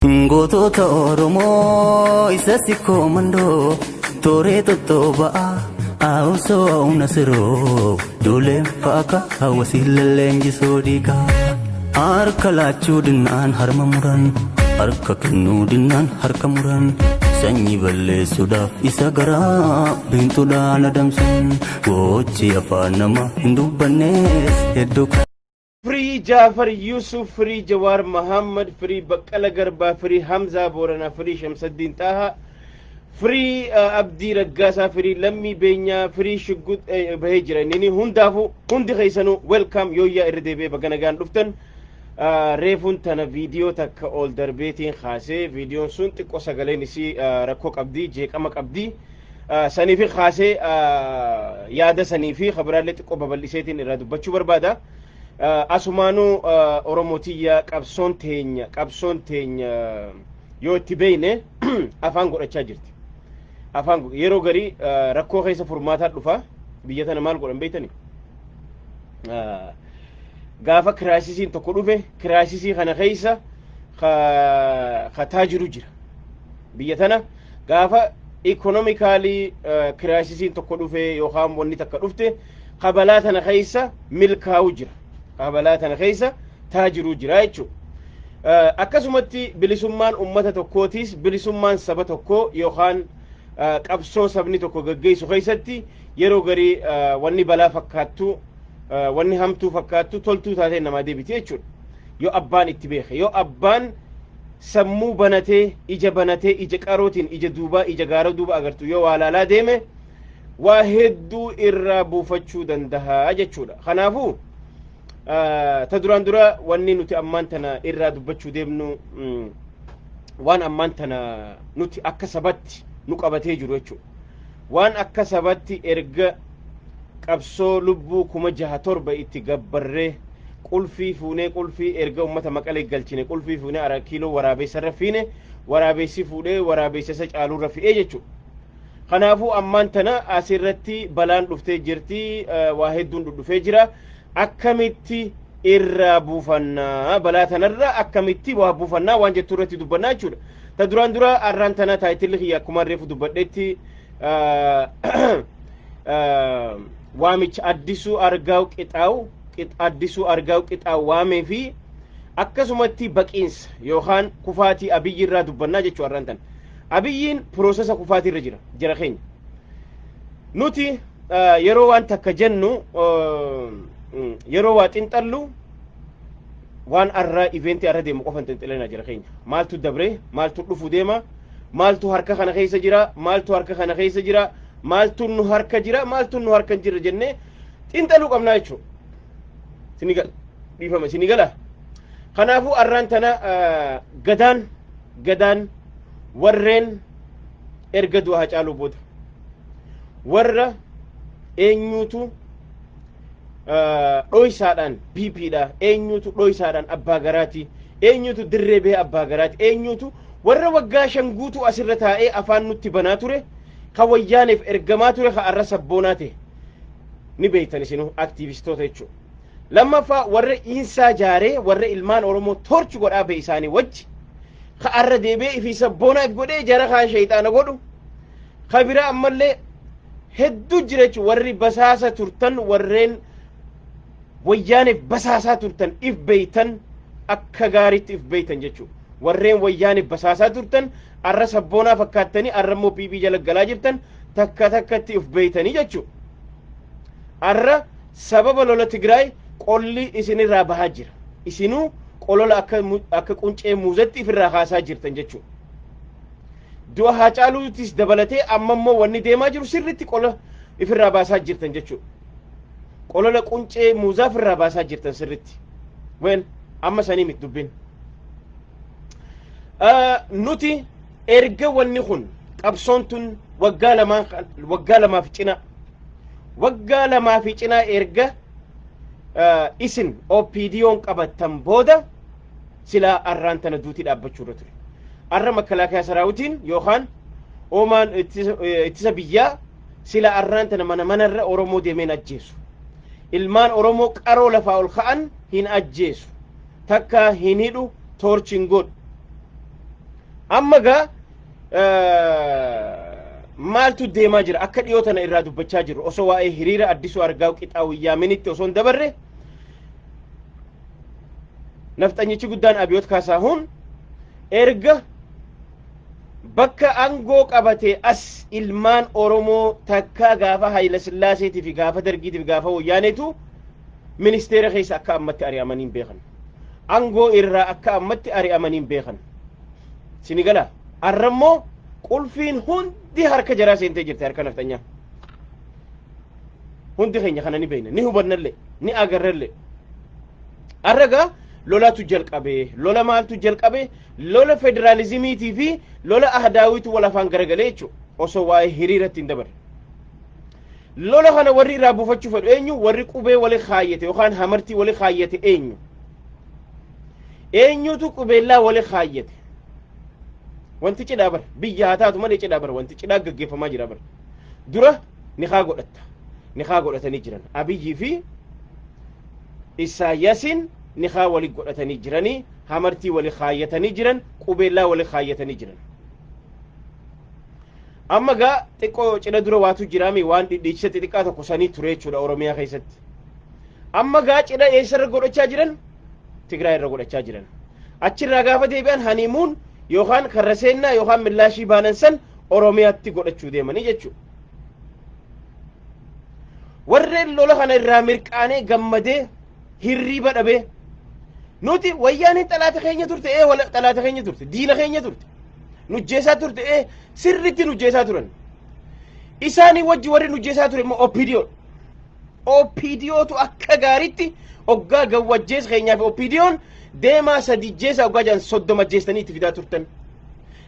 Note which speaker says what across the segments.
Speaker 1: Gootota Oromoo isa sikkoo mandoo tooree tottoba'aa haawusoo humna siroo duuleen faaka hawwasii lalleenjisoo dhiigaa. Harka laachuu dinnaan harma muran, harka kennuu dinnaan harka muran, sanyii balleessuudhaaf isa garaa biintuudhaan adamsan, gochi afaan nama hin dubbannees hedduu.
Speaker 2: Free Jaafar Yusuf, Free Jawaar Muhammad, Free Baqqala Garbaa, Free Hamzaa Booranaa, Free Shamsaddiin Xaahaa, Free Abdii Raggaasaa, Free Lammii Beenyaa, Free Shuggut bahee jira. Inni hundaafuu hundi keessanuu welcome, yooyyaa, irra deebi'ee baga nagaan dhuftan. Reefuun tana viidiyoo takka ol darbeetiin kaasee, viidiyoon sun xiqqoo sagaleen isii rakkoo qabdii, jeeqama qabdii. Saniifi kaasee yaada sanii fi kabiraallee xiqqoo babal'iseetiin irraa dubbachuu barbaada. Asumaanuu Oromotiyya, qabsoon teenya yoo itti beeyne afaan godhachaa jirti. Afaan yeroo garii rakkoo keessa furmaataa dhufa. Biyya tana maal godhan beeytani? Gaafa crisisiin tokko dhufe, crisisii kana keessa ka taajiru jira. Biyya tana gaafa economically crisisiin tokko dhufe yookaan wanni takka dhufte, kabalaa tana keessa milkaa'u jira. Kabalaa tana keessa taajiruu jira jechuudha. Akkasumatti bilisummaan ummata tokkootis, bilisummaan saba tokkoo yookaan qabsoo sabni tokko gaggeessu keessatti yeroo garii wanni balaa fakkaattu, wanni hamtuu fakkaattu toltuu taatee namaa deebiti jechuudha. Yoo abbaan itti beeke, yoo abbaan sammuu banatee, ija banatee, ija qarootiin, ija duubaa, ija gaara duuba agartu yoo waa laalaa deeme, waa hedduu irraa buufachuu danda'a jechuudha. Kanaafuu ta duraan dura wanni nuti ammaan tana irraa dubbachuu deemnu waan ammaan tana nuti akka sabatti nu qabatee jiru jechuudha. Waan akka sabatti erga qabsoo lubbuu 6,000 itti gabbarree, qulfii fuunee, qulfii erga ummata Maqalee galchine, qulfii fuunee ara kiiloo waraabessarra fiine, waraabessi fuudhee waraabessa isa caaluurra fi'ee jechuudha. Kanaafuu ammaan tana asirratti balaan dhuftee jirti, waa hedduun dhufee jira. Akkamitti irraa buufannaa, balaa tanarraa akkamitti waa buufannaa waan jettu irratti dubbannaa jechuudha. Ta duraan dura arraan tana titleli kiyya akkuma reefu dubbadhetti waamicha Addisuu Argaaw Qixaaw, Addisuu Argaaw Qixaaw waamee fi akkasumatti baqiinsa yookaan kufaatii Abiyyi irraa dubbannaa jechuu arraan tana. Abiyyiin processa kufaatii irra jira jira keenya. Nuti yeroo waan takka jennu, yeroo waa xinxallu, waan arraa eventii arra deemu qofan xinxalina jira keenya. Maaltu dabre, maaltu dhufu deema, maaltu harka kana keessa jira, maaltu harka kana keessa jira, maaltu nu harka jira, maaltu nu harka hin jirre jennee xinxaluu qabnaa jechuudha. Sini gala, dhiifama, sini gala. Kanaafuu arraan tana gadaan warreen erga du'a Hacaaluu booda warra eenyuutu dhoysaadhaan PPdha, eenyuutu dhoysaadhaan abbaa garaati, eenyuutu dirree bahee abbaa garaati, eenyuutu warra waggaa 5 guutuu asirra taa'ee afaan nutti banaa ture, ka Wayyaaneef ergamaa ture, ka arra sabboonaa ta'e ni beektan isinuu aktiivistoota jechuudha. Lammaffaa, warra iinsaa jaaree warra ilmaan Oromoo torture godhaa ba'e isaanii wajji ka arra deebi'ee ifii sabboonaa godhee jara kaan sheeyxaana godhu ka biraa ammallee hedduu jira jechuudha. Warri basaasa turtan, warreen Wayyaaneef basaasaa turtan, if beeytan, akka gaariitti if beeytan jechuudha. Warreen Wayyaaneef basaasaa turtan, arra sabboonaa fakkaattanii arra immoo PP jala galaa jirtan, takka takkatti if beeytanii jechuudha. Arra sababa lola Tigraay qolli isinirraa bahaa jira. Isinuu qolola akka quncee muuzatti ifirraa kaasaa jirtan jechuudha. Du'a Haacaaluutis dabalatee amma immoo wanni deemaa jiru sirritti qola ifirraa baasaa jirtan jechuudha. Qolola quncee muuzaa ifirraa baasaa jirtan sirritti. Well, amma sanii miti dubbiin. Nuti erga wanni kun qabsoon tun waggaa lamaan, waggaa lamaaf cina, waggaa lamaa fi cinaa erga isin OPDOn qabattan booda silaa arraan tana duutii dhaabbachuu irra ture. Arra makalaakaa saraawutiin yookaan oomaan ittisa biyyaa sila arraan tana mana manarra Oromoo deemeen ajjeesu. Ilmaan Oromoo qaroo lafaa ol ka'an hin ajjeesu. Takka hin hidhu, torture hin godhu. Amma gaa maaltu deemaa jira? Akka dhiyoo tana irraa dubbachaa jiru, osoo waa'ee hiriira Addisuu Argaa qixaawiyyaa minitti osoo hin dabarre, nafxanyichi guddaan Abiyoot Kaasaahuun erga bakka aangoo qabate as ilmaan Oromoo takkaa gaafa Hayila Sillaaseetii fi gaafa Dargiitii fi gaafa Wayyaaneetu ministeera keessa akka ammatti ari'amanii hin beekan. Aangoo irraa akka ammatti ari'amanii hin beekan. Sini gala. Arrammoo qulfiin hundi harka jaraa seentee jirti, harka nafxanyaa. Hundi keenya kana ni beekna, ni hubannallee, ni agarrallee. Arragaa lolatu jalqabe. Lola maaltu jalqabe? Lola federaalizimiitii fi lola ahdaawitu wal afaan garagalee jechuudha. Osoo waa'ee hiriiratti hin dabarre. Lola kana warri irraa buufachuu fedhu eenyu? Warri qubee wali kaayyate yookaan hamartii wali kaayyate eenyu? Eenyutu qubeellaa wali kaayyate? Wanti cidhaa bara biyya haa taatu malee cidhaa bara wanti cidhaa gaggeeffamaa jira bara. Dura nikaa godhatta. Nikaa godhatanii jiran. Abiyyii fi Isaayyaasiin nikaa wali godhatanii jiranii, hamartii wali kaayyatanii jiran, qubeellaa wali kaayyatanii jiran. Amma gaa xiqqoo cidha dura waatu jiraami, waan dhidhiichisa xixiqqaa tokko sanii ture jechuudha Oromiyaa keessatti. Amma gaa cidha eessarra godhachaa jiran? Tigraay irra godhachaa jiran. Achirraa gaafa deebi'an honeymoon yookaan karra seennaa yookaan millaashii baanan san Oromiyaatti godhachuu deemanii jechuudha. Warreen lola kana irraa mirqaanee gammadee hirriiba dhabee, nuti wayyaaniin xalaata keenya turte, ee xalaata keenya turte, diina keenya turte, nujjeesaa turte, ee sirritti nujjeesaa turan. Isaanii wajji warri nujjeesaa ture immoo OPDO. OPDOtu akka gaariitti oggaa gawwajjees keenyaa fi OPDOn deemaa sadi jeesa oggaa jedhan 30 jeestanii itti fidaa turtan.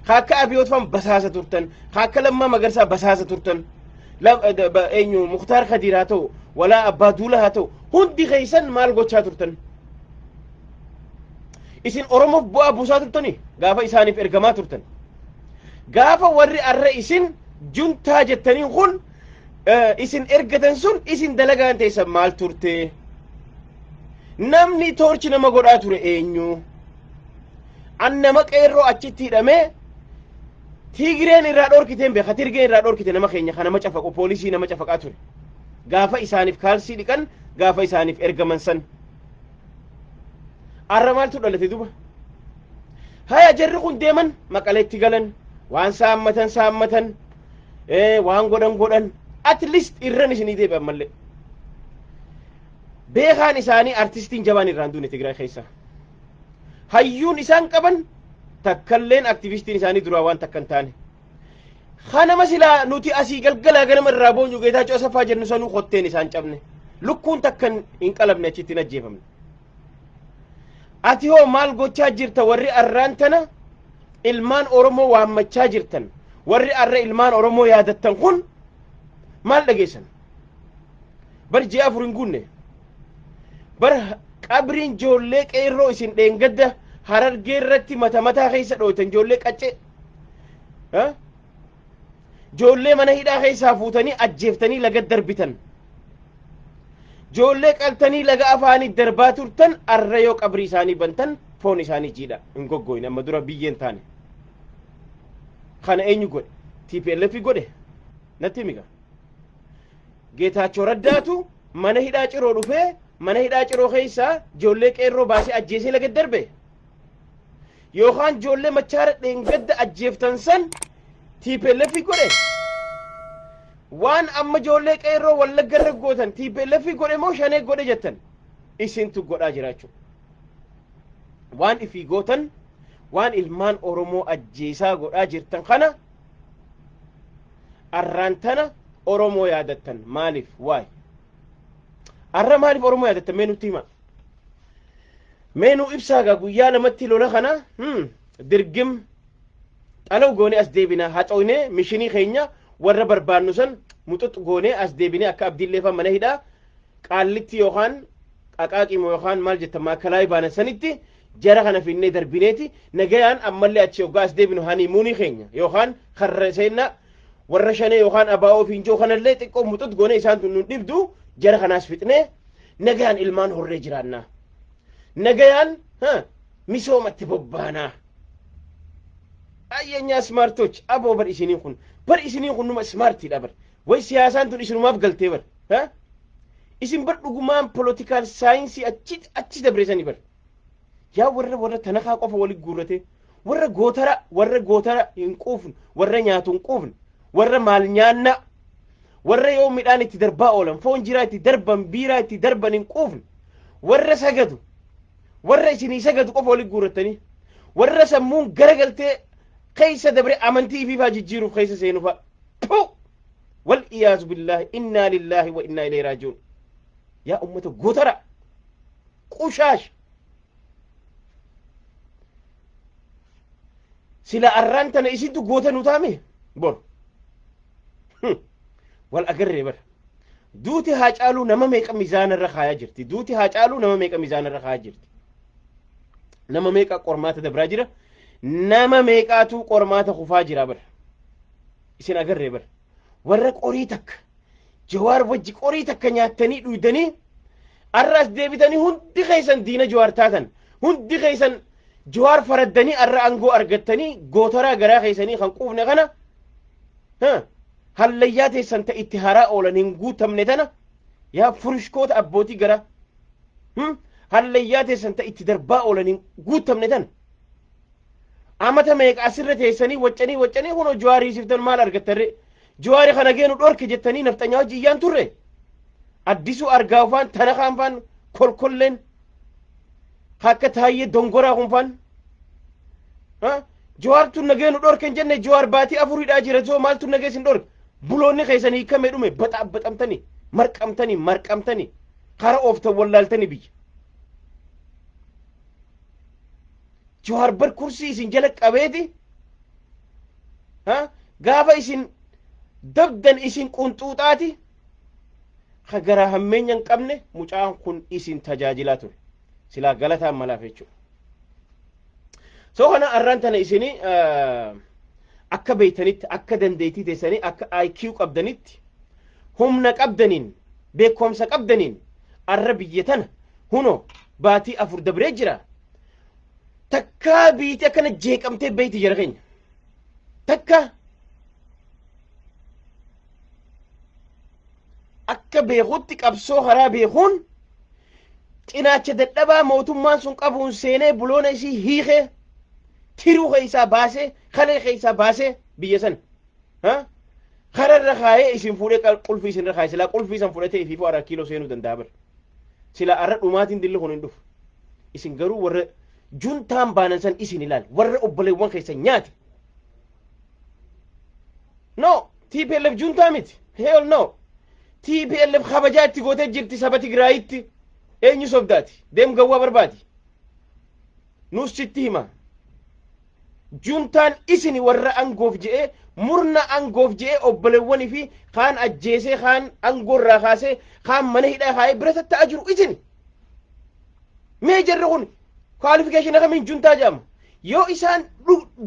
Speaker 2: Akka Abiyoot faan basaasa turtan. Akka Lammaa Magarsaa basaasa turtan. Eenyu, Muktaar Kadiir haa ta'u, walaa Abbaa Duulaa haa ta'u, hundi keessan maal gochaa turtan? Isin Oromoof bu'aa buusaa turtanii gaafa isaaniif ergamaa turtan. Gaafa warri arra isin juntaa jettaniin kun isin ergatan sun isin dalagaan teessan maal turte? Namni toorchi nama godhaa ture eenyu? An nama qeerroo achitti hidhamee Tigreen irraa dhorkiteen beeka. Tigreen irraa dhorkite nama keenya kan nama cafaqu, poolisii nama cafaqaa ture. Gaafa isaaniif kaalsii dhiqan, gaafa isaaniif ergaman san. Arra maaltu dhalate duba? Haya, jarri kun deeman, Maqaleetti galan, waan saammatan saammatan, waan godhan godhan, at least irran isinii deebi'an mallee. Beekaan isaanii artistiin jabaan irraan duune Tigraay keessa. Hayyuun isaan qaban takkalleen, aktivistiin isaanii duraa waan takka hin taane. Kanama silaa nuti asii galgalaa ganama irraa boonyu, Geetaachoo Asaffaa jennu sanuu kotteen isaan cabne. Lukkuun takka hin qalabne, achitti hin ajjeefamne. Ati hoo maal gochaa jirta? Warri arraan tana ilmaan Oromoo waammachaa jirtan, warri arra ilmaan Oromoo yaadattan kun maal dhageessan? Bar ji'a 4 hin guunne. Bar qabriin ijoollee qeerroo isin dheengadda Harargee irratti mata mataa keessa dhooytan, ijoollee qaccee. Ijoollee mana hidhaa keessaa fuutanii ajjeeftanii laga darbitan. Ijoollee qaltanii laga afaanii darbaa turtan, arra yoo qabrii isaanii bantan foon isaanii jiidha, hin goggoyne, amma dura biyyeen taane. Kana eenyu godhe? TPLF godhe? Natti himi gaa. Geetaachoo Raddaatu mana hidhaa Ciroo dhufee mana hidhaa Ciroo keessaa ijoollee qeerroo baasee ajjeesee laga darbe. Yookaan ijoollee Machaara dheengadda ajjeeftan san TPLF godhe. Waan amma ijoollee qeerroo Wallagga irra gootan TPLF godhe moo Shanee godhe jettan? Isintu godhaa jira jechuudha. Waan ifii gootan, waan ilmaan Oromoo ajjeesaa godhaa jirtan kana arraan tana Oromoo yaadattan maaliif? Waay, arra maaliif Oromoo yaadattan? Mee nutti hima. Mee nu ibsaa gaa. Guyyaa lamatti lola kana dirgim xalaw goonee as deebina, haxoynee mishinii keenya warra barbaannu san muxux goonee as deebinee akka Abdiillee fa mana hidhaa Qaallitti yookaan Qaqaaqimoo yookaan maal jettan Maakalaayii baanan sanitti jara kana finnee darbineeti nagayaan ammallee achi hoggaa as deebinu honeymoonii keenya yookaan karra seennaa warra Shanee yookaan Abaa'oo Fiinjoo kanallee xiqqoo muxux goonee isaan tun nun dhibdu, jara kanaas fixnee nagayaan ilmaan horree jiraannaa. Nagayaan misoomatti bobbaanaa. የኛ smart ኦች aboo bar isiniin kun bar isiniin kun numa smart iidha bar. Way siyaasaan tun isinumaaf galtee bar. Isin bar dhugumaan political science achi achi dabreessanii bar. Yaa warra tanakaa qofa walit guurrate, warra gootara, warra gootara hin quufne, warra nyaatu hin quufne, warra maal nyaanna, warra yoo midhaan itti darbaa oolan, foon jiraa itti darban, biiraa itti darban hin quufne, warra sagadu, warra isinii sagadu qofa walit guurrattanii, warra sammuun garagaltee keessa dabre amantii ifiifaa jijjiiruuf keessa seenufa. Pu wal iyaazu billaahi, innaa lillaahi wa innaa ilayhi raaji'uun. Yaa ummata gootara qushaash, sila arraan tana isintu goota nu taame bor wal agarree bara. Duuti haa caaluu nama meeqa mizaana irra kaayaa jirti? Duuti haa caaluu nama meeqa mizaana irra kaayaa jirti? Nama meeqa qormaata dabraa jira? Nama meeqaatu qormaata kufaa jira bara? Isin agarree bara. Warra qorii takka Jawaar wajji qorii takka nyaattanii dhuydanii arra as deebitanii hundi keessan diina Jawaar taatan, hundi keessan Jawaar faraddanii arra aangoo argattanii gootaraa garaa keessanii kan quufne kana, hallayyaa teessan ta itti haraa oolan hin guutamne tana, yaa furushkoota abbootii garaa, hallayyaa teessan ta itti darbaa oolan hin guutamne tana, amata meeqa asirra teessanii waccanii waccanii kunoo Jawaarii siftan maal argattarre? Jawaari kana geenu dhorke jettanii nafxanyaa hojii iyyaan turre. Addisuu argaa ufaan tanakaan faan kolkolleen akka taayyee dongoraa kun faan Jawaar tun nageenu dhorke hin jenne. Jawaar baatii afuridhaa jira soo maaltu nagee sin dhorke? Buloonni keessan hiikamee dhume, baxaabbaxamtanii marqamtanii marqamtanii kara ooftan wallaaltanii biyya. Jawaar bar kursii isin jala qabeeti gaafa isin dabdan isin qunxuuxaati ka garaa hammeenya hin qabne. Mucaan kun isin tajaajilaa ture, silaa galataan malaaf jechuudha. So kana arraan tana isini akka beeytanitti, akka dandeettii teessanii, akka IQ qabdanitti, humna qabdaniin, beekumsa qabdaniin arra biyya tana huno baatii 4 dabree jira. Takkaa biiti akkana jeeqamtee beeyti jara keenya? Takka akka beekutti qabsoo karaa beekuun cinaacha dadhabaa mootummaan sun qabuun seenee buloona isii hiikee tiruu keessaa baasee, kalee keessaa baasee, biyya sana kararra kaayee isin fuudhee qulfii isin irra kaayee, silaa qulfii san fudhatee ifiifuu 4 kiiloo seenuu danda'a bara. Silaa arra dhumaatiin dilli kun hin dhufu. Isin garuu warra juntaan baanan san isin ilaal, warra obboleewwan keessan nyaate. No, TPLF juntaa miti. Hell no. TPLF kabajaa itti gootee jirti saba Tigraayitti. Eenyu sobdaati? Deem gawwaa barbaadi. Nus sitti hima. Juntaan isini, warra angoof je'ee, murna angoof je'ee obboleewwanii fi kaan ajjeesee, kaan angoorraa kaasee, kaan mana hidhaa kaa'ee bira tatta'aa jiru isini. Mee jarri kun qualification kamiin juntaa jedhama? Yoo isaan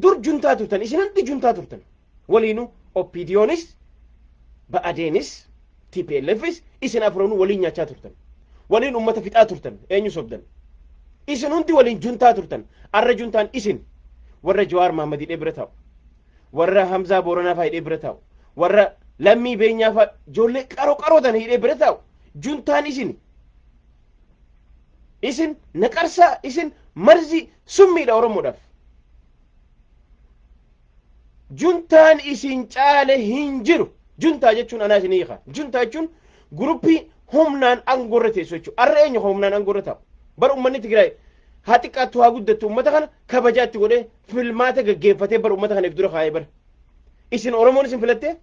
Speaker 2: dur juntaa turtan, isin hundi juntaa turtan. Waliinuu OPDOnis, Ba'adeenis, TPLFis isin afranuu waliin nyaachaa turtan. Waliin ummata fixaa turtan. Eenyu sobdan? Isin hundi waliin juntaa turtan. Arra juntaan isin warra Jawaar Mahammad hidhee bira taa'u. Warra Hamzaa Booranaa fa'aa hidhee bira taa'u. Warra Lammii Beenyaa fa'aa ijoollee qaroo qaroo tana hidhee bira taa'u. Juntaan isin. Isin naqarsaa, isin marzii summiidha Oromoodhaaf. Juntaan isin caale hin jiru. Juntaa jechuun anaa isin hiika. Juntaa jechuun group ii humnaan aangoorra teessu jechuudha. Arra eenyu humnaan aangoorra taa'u? Bara uummanni Tigraay haa xiqqaattu haa guddattu uummata kana kabajaa itti godhee filmaata gaggeeffatee bara uummata kana if dura kaa'ee bara. Isin Oromoon isin filattee?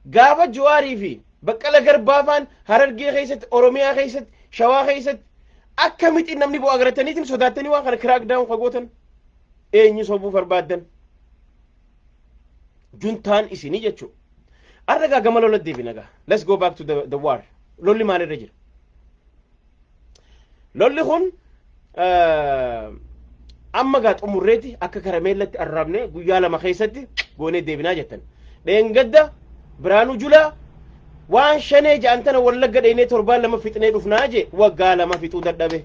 Speaker 2: Gaafa Jawaarii fi Baqqala Garbaa faan Harargee keessatti, Oromiyaa keessatti, Shawaa keessatti akka mixi namni bu'aa garataniitiin sodaattanii waan kana crack down ka gootan, eenyu sobuu barbaaddan? Juntaan isinii jechuudha. Arra gaa gama lola deebina gaa. Let's go back to the war. Lolli maalirra jira? Lolli kun amma gaa xumurreeti akka karameellatti arraabne guyyaa 2 keessatti goonee deebinaa jettan. Dheengadda Biraanuu Julaa waan shanee ja'an tana Wallagga dheenee torbaan 2 fixnee dhufnaa jee, waggaa 2 fixuu dadhabe.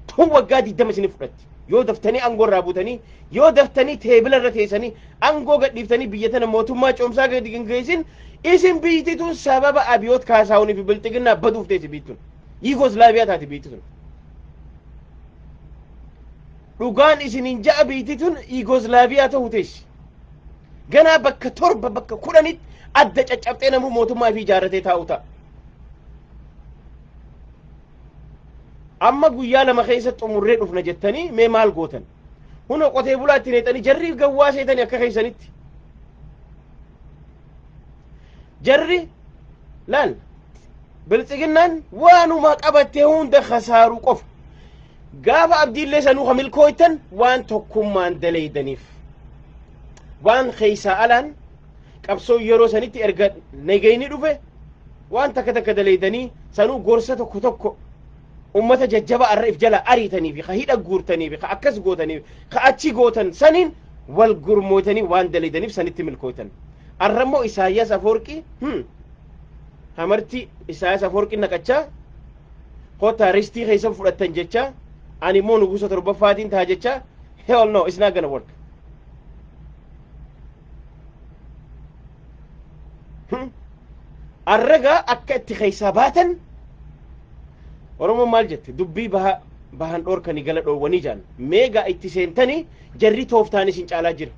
Speaker 2: Tun waggaa 20 isinii fudhatti. Yoo daftanii aangoo irraa buutanii, yoo daftanii table irra teessanii aangoo gadhiiftanii biyya tana mootummaa coomsaa gadi hin geessin, isin biyyittii tun sababa Abiyoot Kaasaawunii fi Bilxiginnaa baduuf teessi biyyi tun. Yigoslaaviyaa taati biyyi tun. Dhugaan isinin ja'a, biyyi tun Yigoslaaviyaa ta'uu teessi. Ganaa bakka 7, bakka 10tti adda caccabxee namuu mootummaa fi ijaarratee taa'u ta'a. Amma guyyaa 2 keessa xumurree dhufna jettanii mee maal gootan? Huna qotee bulaa itti neexanii jarri gawwaa seetanii akka keessanitti. Jarri laal, Biltsiginnaan waanuma qabattee hunda kasaaruu qofa. Gaafa Abdiillee sanuu ka milkooytan waan tokkummaan daleeydaniif. Waan keessaa alaan qabsoo yeroo sanitti erga nagayni dhufe waan takka takka daleeydanii sanuu gorsa tokko tokko ummata jajjaba arra if jala ariitanii fi ka hidha guurtanii fi ka akkas gootanii fi ka achi gootan saniin wal gurmooytanii waan daleeydaniif sanitti milkooytan. Arrammoo Isaayyaas Afoorqii hamarti Isaayyaas Afoorqii naqachaa kottaa ristii keessa fudhattan jecha, ani immoo nugusa torbaffaatiin ta'a jecha, hell no, it's not gonna work. Arragaa akka itti keessaa baatan Oromoon maal jette? Dubbii baha bahan dhoorkanii gala dhoowwanii jaan. Meegaa itti seentanii jarri tooftaan isin caalaa jira.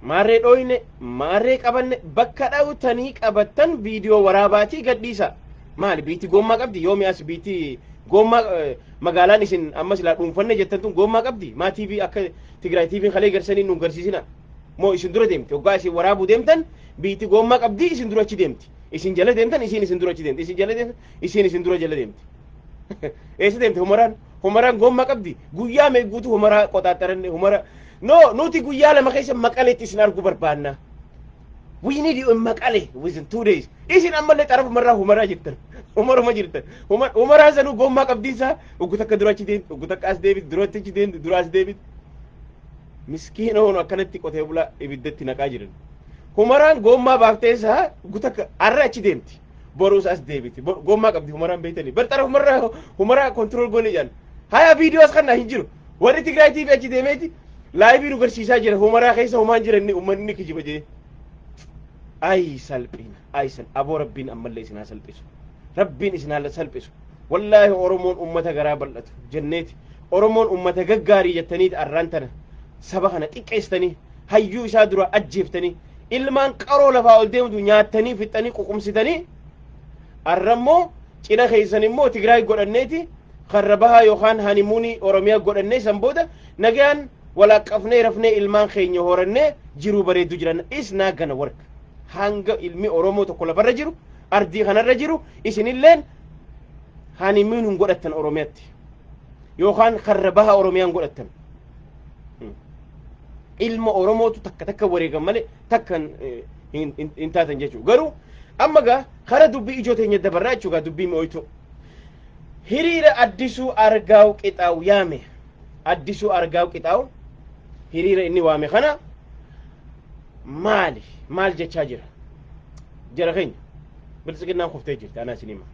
Speaker 2: Maarree dhooyne, maarree qabanne, bakka dhawtanii qabattan viidiyoo waraabaatii gadhiisa. Maali, biitti goommaa qabdi? Yoomi as biitti goommaa magaalaan isin amma silaa dhuunfanne jettan tun goommaa qabdi? Maa TV akka Tigraay TVn kalee garsanii nu garsiisina? Moo isin dura deemti? Hoggaa isin waraabuu deemtan biitti goommaa qabdi, isin dura achi deemti. Isin jala deemtan, isin isin dura achi deemti. Isin jala deemtan, isin isin dura jala deemti. Eessa deemte Humaraan? Humaraan goommaa qabdi. Guyyaa mee guutuu Humaraa qoxaaxaranne Humara. No, nuti guyyaa 2 keessa Maqaleetti isin arguu barbaanna. We need you in Maqale within 2 days. Isin ammallee xarafumarraa Humaraa jirtan. Humaruma jirtan. Humaraan sanuu goommaa qabdiinsaa ugu takka dura achi deemti, ugu takka as deebiti, duratti achi deemti, dura as deebiti. Miskiina hono akkanatti qotee bulaa ibiddatti naqaa jiran. Humaraan goommaa baaftee isaa ugu takka arra achi deemti. Boruus as deebiti. Goommaa qabdi Humaraan beektanii. Bar xarafumarraa Humaraa control goone jedhan. Haya, viidiyoo as kannaa hin jiru. Warri Tigraay TV achi deemeeti live nu garsiisaa jira. Humaraa keessa humaan jiran inni uummanni kijiba jee. Ay salphina. Ay sal aboo, Rabbiin ammallee isin haa salphisu. Rabbiin isin haa salphisu. Wallaahi Oromoon ummata garaa bal'atu jenneeti. Oromoon ummata gaggaarii jettaniiti arraan tana saba kana xiqqeessitanii, hayyuu isaa dura ajjeeftanii, ilmaan qaroo lafaa ol deemtu nyaattanii fixxanii ququmsitanii, arrammoo cina keessan immoo Tigraay godhanneeti karra bahaa yookaan honeymoon Oromiyaa godhannee san booda nagaan walaaqqafnee rafnee ilmaan keenya horannee jiruu bareedduu jiran. Is not gonna work. Hanga ilmi Oromoo tokko lafarra jiru, ardii kanarra jiru, isinilleen honeymoon hin godhattan Oromiyaatti yookaan karra baha Oromiyaan godhattan. Ilma Oromootu takka takka wareegan malee takka hin taatan jechuudha. Garuu amma gaa kara dubbii ijoo teenya dabarraa jechuudha, dubbii mi'ooytuu. Hiriira Addisuu Argaaw Qixaaw yaame. Addisuu Argaaw Qixaaw hiriira inni waame kana maali? Maal jechaa jira? Jara keenya, Biltsiginnaan kuftee jirti, anaa isin hima.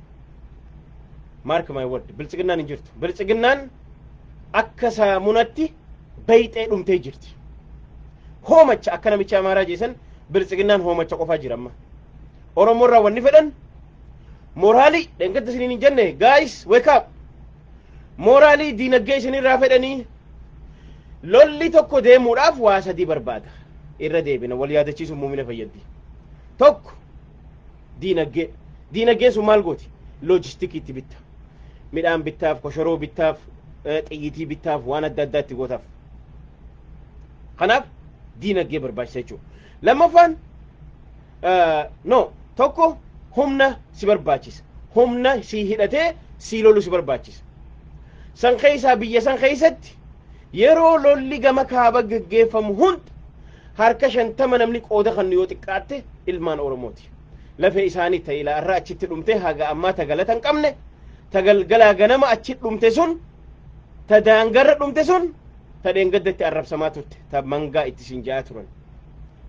Speaker 2: Mark my word, Biltsiginnaan hin jirtu. Biltsiginnaan akka saamunatti bayxee dhumtee jirti. Hoomacha akka namicha Amaaraa jeesan Biltsiginnaan hoomacha qofaa jira amma. Oromoo irraa wanni fedhan mooraalii dheengadda isiniin hin jenne? Guys, wake up! Mooraalii diinagdee isinirraa fedhanii. Lolli tokko deemuudhaaf waa sadii barbaada. Irra deebina, wal yaadachiisuun muumina fayyaddi. Tokko diinagdee. Diinagdeen sun maal gooti? Loojistikii itti bitta. Midhaan bittaaf, koshoroo bittaaf, xiyyitii bittaaf, waan adda addaa itti gootaaf. Kanaaf diinagdee barbaachisa jechuudha. Lammaffaan, no, tokko humna si barbaachisa. Humna si hidhatee si lolu si barbaachisa. San keessaa biyya san keessatti yeroo lolli gama kaaba gaggeeffamu hunda harka 50 namni qooda kan yoo xiqqaatte ilmaan Oromooti. Lafee isaanii ta'e ilaa irra achitti dhumte, haga ammaa tagalata hin qabne, tagalgalaa ganama achi dhumte sun, ta daangarra dhumte sun, ta dheengaddatti arrabsamaa turte, ta mangaa itti sin ja'aa turan.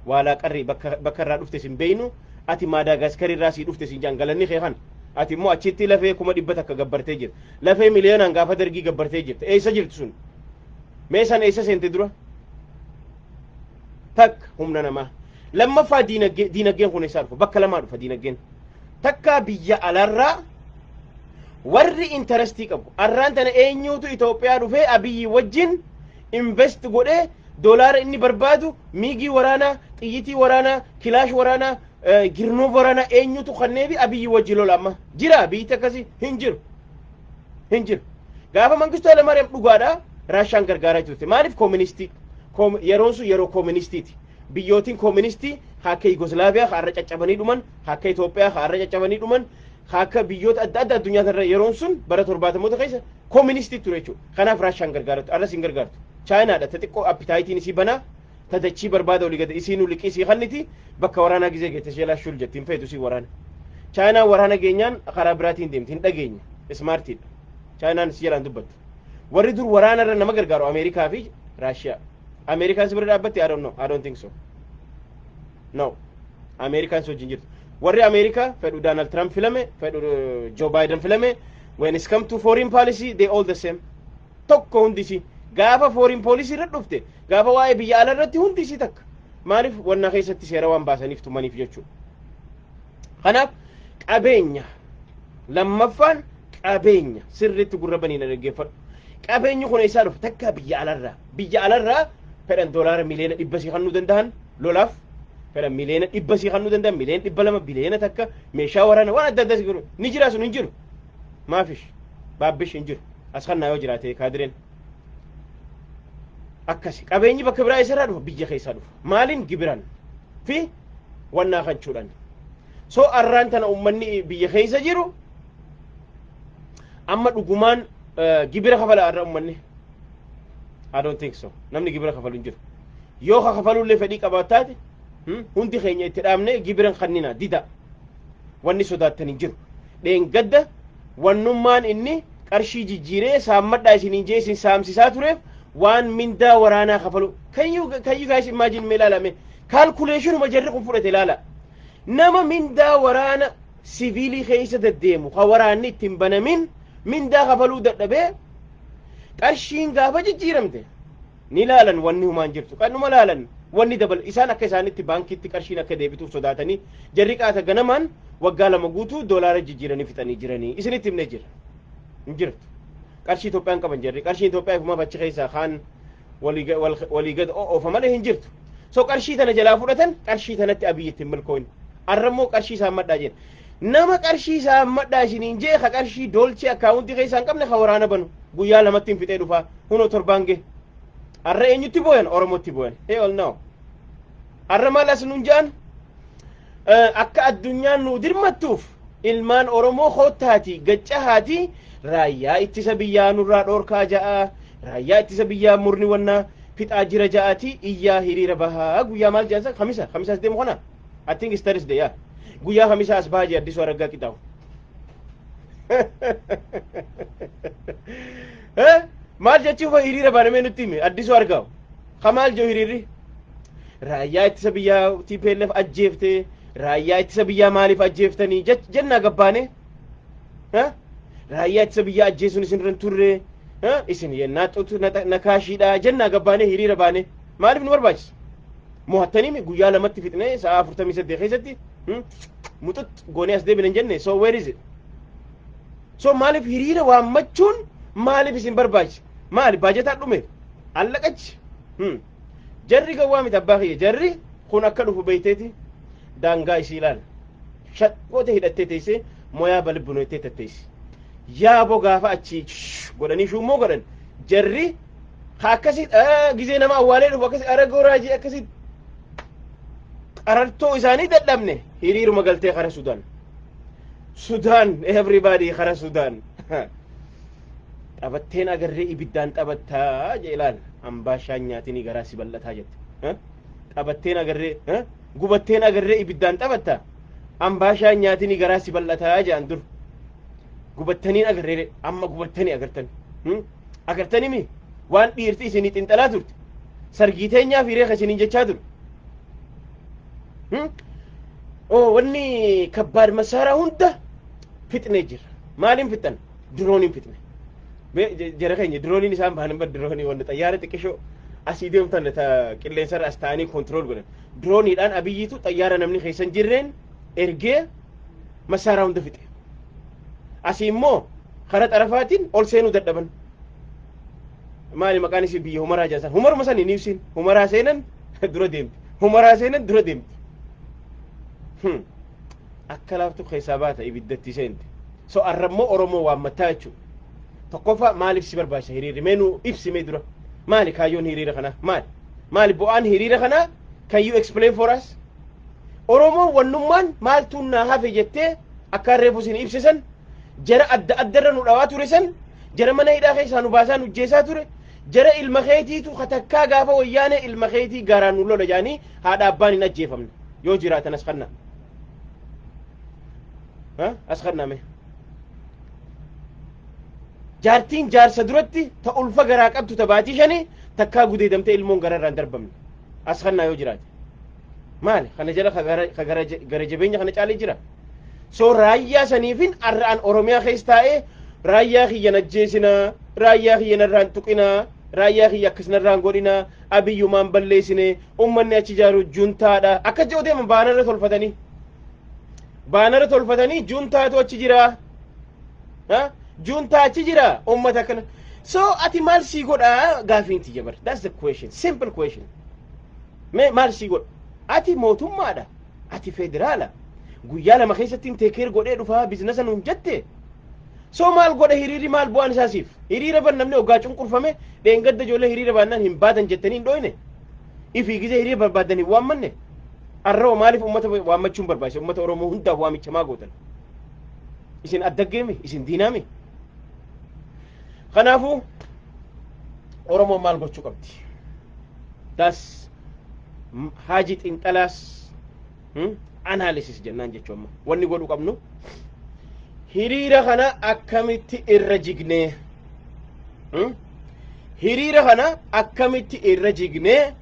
Speaker 2: Waalaa qarrii bakka irraa dhufte sin beeynu, ati Maadaagaskar irraa sii dhufte sin ja'an, galanni kee kana. Ati immoo achitti lafee 100,000 gabbartee jirta. Lafee miliyoonaan gaafa Dargii gabbartee jirta. Eessa jirtu sun? Mee san eessa seente dura? Takka humna namaa. Lammaffaa, diinagdee. Diinagdeen kun eessaa dhufa? Bakka lamaa dhufa diinagdeen. Takka biyya alarraa warri interestii qabu. Arraan tana eenyuutu Itoophiyaa dhufee Abiyyi wajjin invest godhee doolaara inni barbaadu, miigii waraanaa, xiyyitii waraanaa, kilaash waraanaa, girnoof waraanaa eenyutu kanneefi Abiyyi wajji lola amma? Jira biyyi akkasii? Hin jiru. Hin jiru. Gaafa Mangistuu Hayilamaariyaam dhugaadha Raashaan gargaaraa turte. Maaliif? Kooministii. Yeroon sun yeroo kooministiiti. Biyyootiin kooministii akka Yugoslaaviyaa har'a caccabanii dhuman, akka Itoophiyaa har'a caccabanii dhuman, akka biyyoota adda addaa addunyaa irra yeroon sun bara 70moota keessa kooministii ture jechuudha. Kanaaf Raashaan gargaaratu. Arras hin gargaartu. Chaayinaadha ta xiqqoo appetiteiin isii banaa, ta dachii barbaada olii gadi isii nu liqii isii kanniti. Bakka waraanaa gizee geette ishee laashul jetti, hin feetu isii waraana. Chaayinaan waraana geenyaan karaa biraatiin deemti, hin dhageenya. Smartiidha. Chaayinaan si jalaan dubbattu. Warri dur waraana irra nama gargaaru Ameerikaa fi Raashiyaa. Ameerikaan si bira dhaabbatti? I don't know. I don't think so. No. Ameerikaan si wajjin jirtu. Warri Ameerikaa fedhu Donald Trump filame, fedhu Joe Biden filame, when it's come to foreign policy, they all the same. Tokko hundisi. Gaafa foreign policy irra dhufte, gaafa waa'ee biyya ala irratti hundisi takka. Maaliif? Wanna keessatti seera waan baasaniif tumaniif jechuudha. Kanaaf qabeenya, lammaffaan qabeenya. Sirriitti gurra banii na dhaggeeffadhu. Qabeenyi kun eessaa dhufa? Takka biyya alarraa. Biyya alarraa fedhan doolaara 100 miliyoona sii kennuu danda'an lolaaf, fedhan 100 miliyoona sii kennuu danda'an, 200 miliyoona, 1 biliyoona, meeshaa waraana waan adda addaa si kennu. Ni jira sun? Hin jiru. Maafish baabbish hin jiru. As kannaa yoo jiraate kaadireen. Akkasi qabeenyi bakka biraa eessarraa dhufa? Biyya keessaa dhufa. Maaliin? Gibiraan fi wannaa kanchuudhaan. So arraan tana ummanni biyya keessa jiru amma dhugumaan gibira kafala arra ummanni? I don't think so. Namni gibira kafalu hin jiru. Yoo ka kafalullee fedhii qabaataate, hundi keenya itti dhaabne gibira kannina dida. Wanni sodaattan hin jiru. Dheengadda wannummaan inni qarshii jijjiiree saammadhaa isiniin jee isin saamsisaa tureef waan mindaa waraanaa kafalu. Can you guys imagine? Mee ilaalame, calculationuma jarri kun fudhate ilaala. Nama mindaa waraana siviilii keessa deddeemu ka waraanni ittiin banamin mindaa kafaluu dadhabee, qarshiin gaafa jijjiiramte ni laalan, wanni humaan jirtu qannuma laalan, wanni dabal isaan akka isaanitti baankitti qarshiin akka deebituuf sodaatanii jarri qaata ganamaan waggaa 2 guutuu doolaara jijjiiranii fixanii jiranii. Isinitti himnee jira, hin jirtu. Qarshii Itoophiyaan qaban jarri, qarshiin Itoophiyaa ifumaaf achi keessaa kaan walii gad oofa malee hin jirtu. So qarshii tana jalaa fudhatan, qarshii tanatti Abiyyi ittiin milkooyin. Arrammoo qarshii isaan madhaa jenna. Nama qarshii isaan madhaa isiniin jee, ka qarshii doolchee accountii keessaa hin qabne, ka waraana banu guyyaa lamatti hin fixee dhufaa hunoo torbaan gee. Arra eenyutti booyan? Oromootti booyan. Hell no. Arra maal as nun jedhan? Akka addunyaan nu dirmattuuf ilmaan Oromoo koottaati gaccahaati raayyaa ittisa biyyaa nurraa dhoorkaa ja'a, raayyaa ittisa biyyaa murni wannaa fixaa jira ja'aati iyyaa hiriira bahaa. Guyyaa maal jedhansa? Kamisa, kamisaas deemu kana, I think it's Thursday, yeah. Guyyaa kamisaa as bahaa jee Addisuu Araggaa qixaawu. Maal jechuuf hiriira baanamee nutti hime Addisuu Argaawu? Ka maal jiru hiriirri? Raayyaa ittisa biyyaa TPLF ajjeefte, raayyaa ittisa biyyaa maaliif ajjeeftanii jennaa gabbaane? Raayyaa ittisa biyyaa ajjeesuun isin irra hin turre, isin yennaa xutu nakaashiidha jennaa gabbaane hiriira baane. Maaliif nu barbaachisa? Mo'attanii guyyaa lamatti fixnee sa'a 48 keessatti muxux goonee as deebina hin jenne. So where is it? So maaliif hiriira waammachuun maaliif isin barbaachisa? Maali, baajataa dhume allaqachi? Jarri gawwaa miti, abbaa kiyya. Jarri kun akka dhufu beeyteeti daangaa isii ilaala shaqqoote hidhattee teessee moyaa balibbuneettee tatteessi. Yaaboo gaafa achi godhanii shuummoo godhan, jarri ka akkasi gizee nama awwaalee dhufu akkasi aragoo raajii akkasi qarartoo isaanii dadhabne hiriiruma galtee kara Sudaan. Sudaan, everybody kara Sudaan. Taphatteen agarree ibiddaan taphattaa jee ilaal, ambaashaan nyaatinii garaa si bal'ataa jette. Taphatteen agarree, gubatteen agarree ibiddaan taphattaa, ambaashaan nyaatinii garaa si bal'ataa jedhan dur. Gubattaniin agarree, amma gubattanii agartan. Agartanii mi waan dhiirti isinii xinxalaa turte, sargii teenyaa fi reeka isiniin jechaa ture. Oh, wanni kabbaad masaaraa hunda Fixnee jira. Maaliin fixan? Dirooniin fixne. Jara keenya, dirooniin isaan bahan bar diroonii wanta xayyaara xiqqishoo asii deemtan ta qilleensarra as ta'anii control godhan. Dirooniidhaan Abiyyiitu xayyaara namni keessa hin jirreen ergee masaaraa hunda fixe. Asii immoo karaa xarafaatiin ol seenuu dadhaban. Maali maqaan isii? Biyya Humaraa jaasan. Humaruma sani ni ibsin. Humaraa seenan, dura deemti. Humaraa seenan, dura deemti. Akka laaftu keessaa baata, ibiddatti seente. So arrammoo Oromoo waammataa jechuudha. Tokkoffaa, maaliif si barbaachisa hiriirri? Mee nu ibsi mee dura. Maali kaayyoon hiriira kanaa? Maali? Maali bu'aan hiriira kanaa? Can you explain for us? Oromoon wannummaan maaltu naa hafe jettee akka reefu isin ibsisan, jara adda addarra nu dhawaa ture san, jara mana hidhaa keessaa nu baasaa nu jeesaa ture, jara ilma keetiitu katakkaa gaafa Wayyaanee ilma keetii garaan nu lola jaanii haadha abbaan hin ajjeefamne yoo jiraatan as kannaa. As kanname. Jaartiin jaarsa duratti ta ulfa garaa qabdu ta baatii 5 takkaa gudeedamtee ilmoon gararraan darbamne. As kannaa yoo jiraate. Maali? Kana jala ka gara jabeenya kana caalee jira. So raayyaa saniifin arra'an Oromiyaa keessa taa'ee raayyaa kiyya najjeesinaa, raayyaa kiyya narraan tuqinaa, raayyaa kiyya akkas narraan godhinaa, Abiyyumaan balleessine, ummanni achi jaaru juntaadha. Akkas jedhu deeman baanarra tolfatanii. Baanarra tolfatanii juntaatu achi jira. Juntaa achi jira ummata akkana. So ati maal sii godhaa gaafiin tiyya bar. That's the question. Simple question. Mee maal sii godha? Ati mootummaadha. Ati federaala. Guyyaa 2 keessatti take care godhee dhufaa business nuun jette. So maal godha hiriirri? Maal bu'aan isaa siif? Hiriira ban namni hoggaa cunqurfame dheengadda ijoollee hiriira baannaan hin baatan jettanii hin dhoyne. Ifii gizee hiriira barbaadan hin waammanne. Arraba maaliif ummata waammachuun barbaachisa? Ummata Oromoo hundaaf waamicha maa gootan? Isin addaggeemi? Isin diinaami? Kanaafuu Oromoon maal gochuu qabdi? Das Haaji Xinxalaas analysis jennaan jechuu amma. Wanni godhuu qabnu, hiriira kana akkamitti irra jignee, hiriira kana akkamitti irra jignee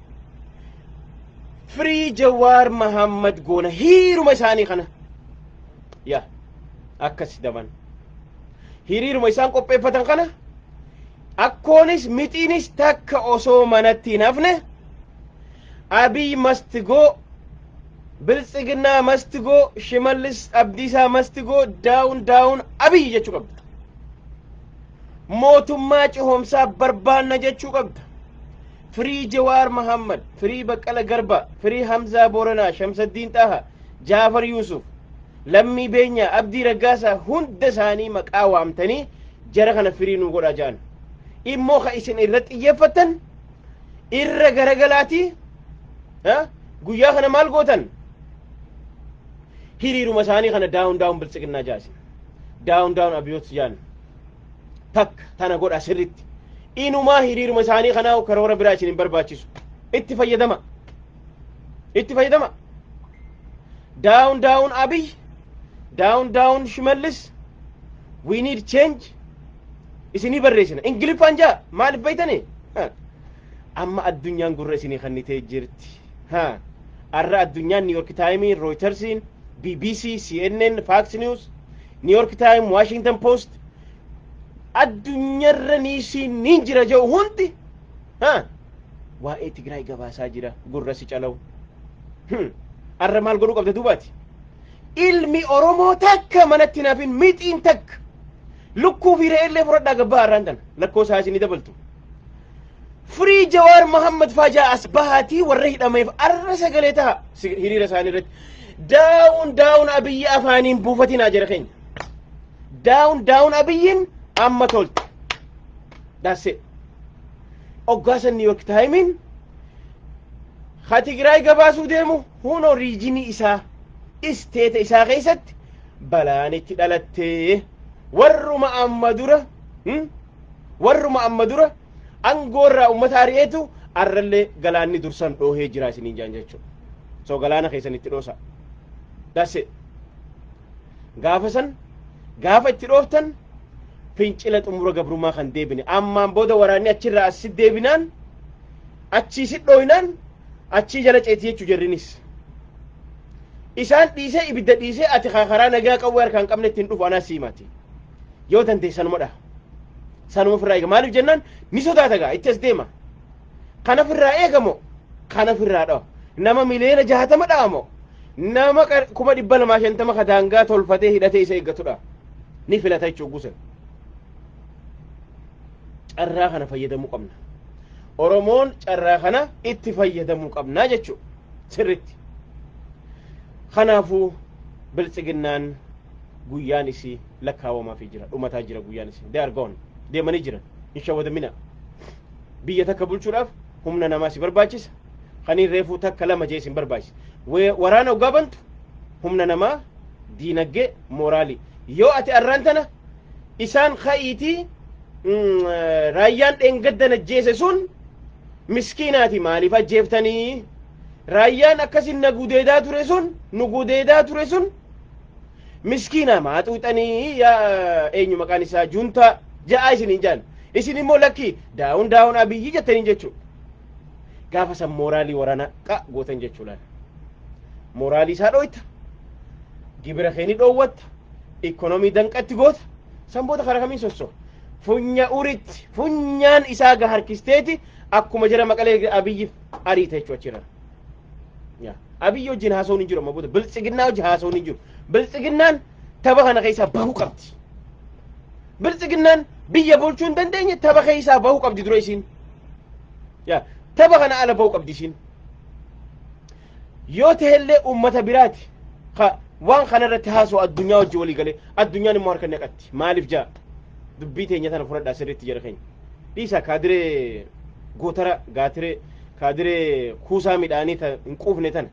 Speaker 2: free Jawaar Mahammad goona hiriiruma isaanii kana yaa akkas daban hiriiruma isaan qopheeffatan kana akkoonis mixiinis takka osoo manatti hin hafne, Abiy must go, Biltsiginnaa must go, Shimallis Abdiisaa must go, down down Abiy jechuu qabda. Mootummaa cehoomsaa barbaanna jechuu qabda. Free Jawaar Mahammad, free Baqqala Garba, free Hamzaa Booranaa, Shamsaddiin Xaha, Jaafar Yuusuf, Lammii Beenyaa, Abdii Raggaasaa hunda isaanii maqaa waamtanii jara kana free nuu godhaa ja'an. Immoo ka isin irratti xiyyeeffattan irra garagalaatii guyyaa kana maal gootan? Hiriiruma isaanii kana down down Biltsiginnaa jaasin, down down Abiyoot jaan. Takka tana godha sirritti. Inumaa hiriiruma isaanii kanaa karoora biraa isin hin barbaachisu. Itti fayyadama, itti fayyadama. Down down Abiy, down down Shimallis, we need change. Isinii barreessina Ingiliffaan jaa. Maaliif beeytani? Amma addunyaan gurra isinii kannitee jirti. Arra addunyaan New York Times, Reutersiin, BBC, CNN, Fox News, New York Times, Washington Post, addunyaarra niisiin nin jira jedhu hundi waa'ee Tigraay gabaasaa jira. Gurra si calawu. Arra maal godhuu qabda duubaati? Ilmi Oromoo takka manatti naafin, mixiin takka lukkuu fi re'eellee fudhadhaa gabbaa. Har'aan tana lakkoofsa isinii dabaltu. Free Jawaar Muhammad Faajaa as bahaatii warra hidhameef arra sagalee ta'a hiriira isaanii irratti. Down down Abiyyi afaaniin buufatinaa jira keenya. Down down Abiyyiin amma tolte. That's it. Oggaasan New York Timesiin ha Tigraay gabaasuu deemu hunoo regionii isaa state isaa keessatti balaan itti dhalattee warruma amma dura angoorraa ummata ari'eetu arrallee galaanni dursan dhoohee jira isiniin jaan jechuudha. So galaana keessan itti dhoosa. That's it. Gaafa san gaafa itti dhooftan fincila xumura gabrummaa kan deebine ammaan booda waraanni achirraa asit deebinaan achii si dhooynaan achii jala ceetii jechuu jarrinis. Isaan dhiisee, ibidda dhiisee, ati karaa nagaa qawwee harkaan qabne ittiin dhufu anaa siimati. Yoo dandeesse sanuma dhaha. Sanuma ofirraa eega. Maaliif jennaan ni sodaata gaa itti as deema. Kana ofirraa eegamo, kana ofirraa dhawa. Nama 60,000,000 dha'amo, nama 250,000 ka daangaa tolfatee hidhatee isa eeggatudha. Ni filata jechuu gusan. Carraa kana fayyadamuu qabna. Oromoon carraa kana itti fayyadamuu qabnaa jechuudha. Sirritti. Kanaafuu Biltsiginnaan guyyaan isii lakkaawamaafii jira. Dhumataa jira guyyaan isii. They are gone. Deemanii jiran. Hin shawwadamina. Biyya takka bulchuudhaaf humna namaa si barbaachisa. Kaniin reefuu takka lama jee isin barbaachisa. Waraana hoggaa bantu humna namaa, diinagdee, mooraalii. Yoo ati arraan tana isaan ka'iitii raayyaan dheengadda najjeese sun miskiinaati, maaliif ajjeeftanii, raayyaan akkasin na gudeedaa ture sun, nu gudeedaa ture sun miskiina, maa xuuxanii, yaa eenyu maqaan isaa juntaa ja'aa isin hin jaan, isin immoo lakki down down Abiyyi jettaniin jechuudha. Gaafa san mooraalii waraanaa qa gootan jechuudha. Mooraalii isaa dhoyta, gibira kee ni dhoowwatta, ikoonoomii danqatti goota, san booda karaa kamiin sosso? Funya uritti funyaan isaa ga harkisteeti akkuma jara Maqalee Abiyyi ariita jechuu achirra. Abiyyi wajjin haasawuun hin jiru amma booda, Biltsiginnaa wajjin haasawuun hin jiru. Biltsiginnaan tapha kana keessaa bahuu qabdi. Biltsiginnaan biyya bulchuu hin dandeenye, tapha keessaa bahuu qabdi dura isiin. Yaa tapha kana ala bahuu qabdi isiin. Yoo ta'ellee uummata biraati ka waan kana irratti haasa'u addunyaa wajjin walii galee, addunyaan immoo harka naqatti. Maaliif jaa dubbii teenya tana fudhadhaa sirriitti jara keenya. Dhiisa kaadiree gootara gaatiree kaadiree kuusaa midhaanii ta hin quufne tana,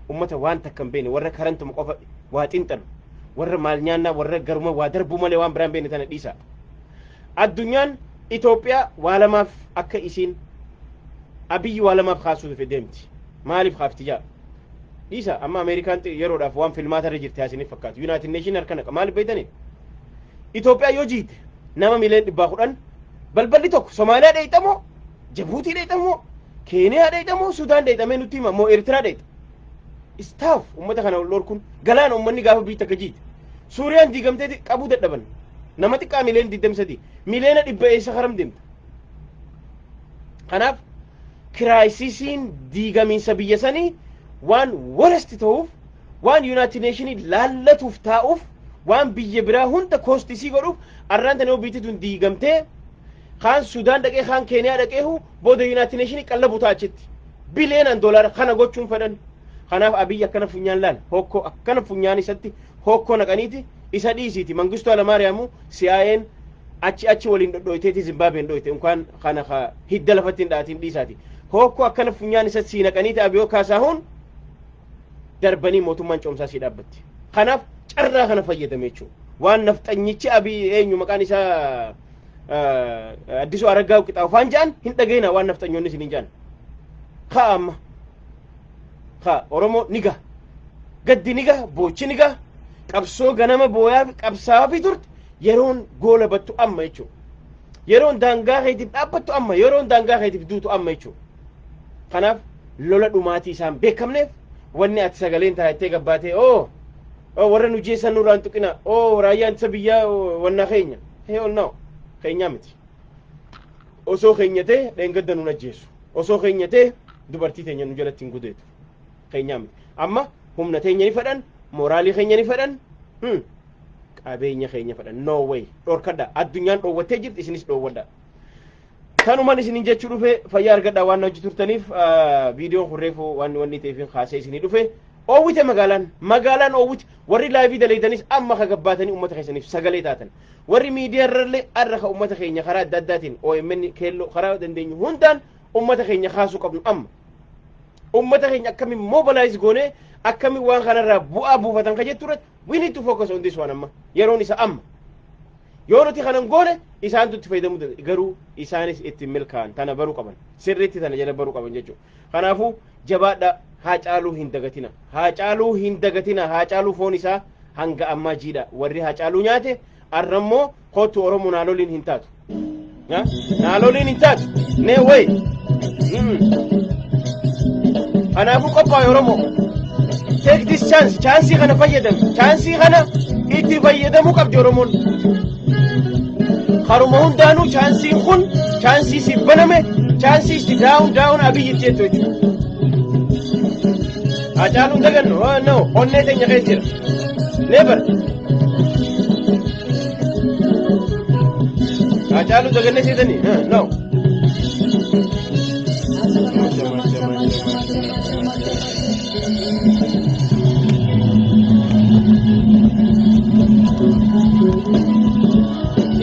Speaker 2: ummata waan takka hin beekne, warra karantuma qofa waa xinxalu, warra maal nyaannaa, warra garuma waa darbuu malee waan biraan beekne tana dhiisa. Addunyaan Itoophiyaa waa lamaaf akka isiin Abiyyi waa lamaaf kaasuuf deemti. Maaliif kaafti jaa? Dhiisa, amma Ameerikaan yeroodhaaf waan filmaata irra jirti haasiniif fakkaatu. United Nation harka naqa. Maaliif beektanii? Itoophiyaa yoo jiite nama 110,000,000 balballi tokko Somaaliyaa dheeyxamoo, Jabuutii dheeyxamoo, Keeniyaa dheeyxamoo, Sudaan dheeyxamee nutti hima moo Eertiraa dheeyxa? Istaaf uummata kana ol dhorkuun galaana uummanni gaafa biyyi takka jiite. Suuriyaan diigamtee qabuu dadhaban. Nama xiqqaa 23,000,000, 100,000,000 eessa karam deemta? Kanaaf crisisiin diigamiinsa biyya sanii waan worst ta'uuf, waan United Nationii laallatuuf taa'uuf, waan biyya biraa hunda costisii godhuuf, arraan tana yoo biyyi tun diigamtee kaan Sudaan dhaqee kaan Keeniyaa dhaqeehu booda United Nationii qallabu ta'a achitti. Biliyeenaan doolaara kana gochuun fedhan. Kanaaf Abiyyi akkana funyaan laal hokkoo akkana funyaan isatti hokkoo naqaniiti isa dhiisiiti. Mangistuu Alamaariyaamu CIA'n achi achi waliin dhodhoyteeti Zimbaabuween dhoyte unkaan kana ka hidda lafatti hin dhaatiin dhiisaati. Hokkoo akkana funyaan isatti sii naqaniiti Abiyoo Kaasaahuun darbanii mootummaan coomsaa sii dhaabbatti. Kanaaf carraa kana fayyadame jechuudha. Waan nafxanyichi Abiy eenyu maqaan isaa Addisuu Araggaa Qixaawu faan jedhan hin dhageenaa, waan nafxanyoonni isin hin jedhan. Ka'a amma. Ka'a, Oromoo ni gaha. Gaddi ni gaha, boochi ni gaha. Qabsoo ganama booyaa fi qabsaa'aa fi turte yeroon goola battu amma jechuudha. Yeroon daangaa keetiif dhaabbattu amma, yeroon daangaa keetiif duutu amma jechuudha. Kanaaf lola dhumaatii isaan beekamneef wanni ati sagaleen taayattee gabbaatee oo warra nu jeessan nurraan tuqina, oo raayyaan ittisa biyyaa wannaa keenya, hell no, keenyaa miti. Osoo keenya ta'e dheengadda nun ajjeesu. Osoo keenya ta'e dubartii teenya nu jalatti hin gudeetu. Keenyaa miti. Amma humna teenya ni fedhan, mooraalii keenya ni fedhan, qabeenya keenya fedhan. No way. Dhorkadha. Addunyaan dhoowwattee jirti, isinis dhoowwadha. Kanuman isinin jechuu dhufe, fayyaa argadhaa. Waan hojii turtaniif viidiyoon kun reefu waan wanni ta'eef kaasee isinii dhufe. Oowwite magaalaan, magaalaan oowwite. Warri live daleeydanis amma ka gabbaatanii uummata keessaniif sagalee taatan. Warri miidiyaa irrallee arra ka uummata keenya karaa adda addaatiin OMN keelloo karaa dandeenyu hundaan uummata keenya kaasuu qabnu amma. Uummata keenya akkamiin mobilize goonee akkamiin waan kanarraa bu'aa buufatan ka jettu irratti we need to focus on this one amma. Yeroon isa amma. Yoo nuti kanan goone isaantu itti fayyadamuu danda'a. Garuu isaanis itti milkaa'an tana baruu qaban. Sirriitti tana jala baruu qaban jechuudha. Kanaafuu jabaadha, Haacaaluu hin dagatina. Haacaaluu hin dagatina. Haacaaluu foon isaa hanga ammaa jiidha. Warri Haacaaluu nyaate arrammoo kootu Oromoo naaloliin hin taatu. Naaloliin hin taatu. Nee wayi. Kanaafuu qophaa'e Oromoo. Take this chance. Chaansii kana fayyadami. Chaansii kana itti fayyadamuu qabdi Oromoon. Haruma hundaanuu chaansiin kun chaansii siif baname, chaansii itti down down Abiyyi itti jettu jechuudha. Hacaaluun dagannu no, onnee teenya keessa jira. Never. Hacaaluu dagannee seetanii no.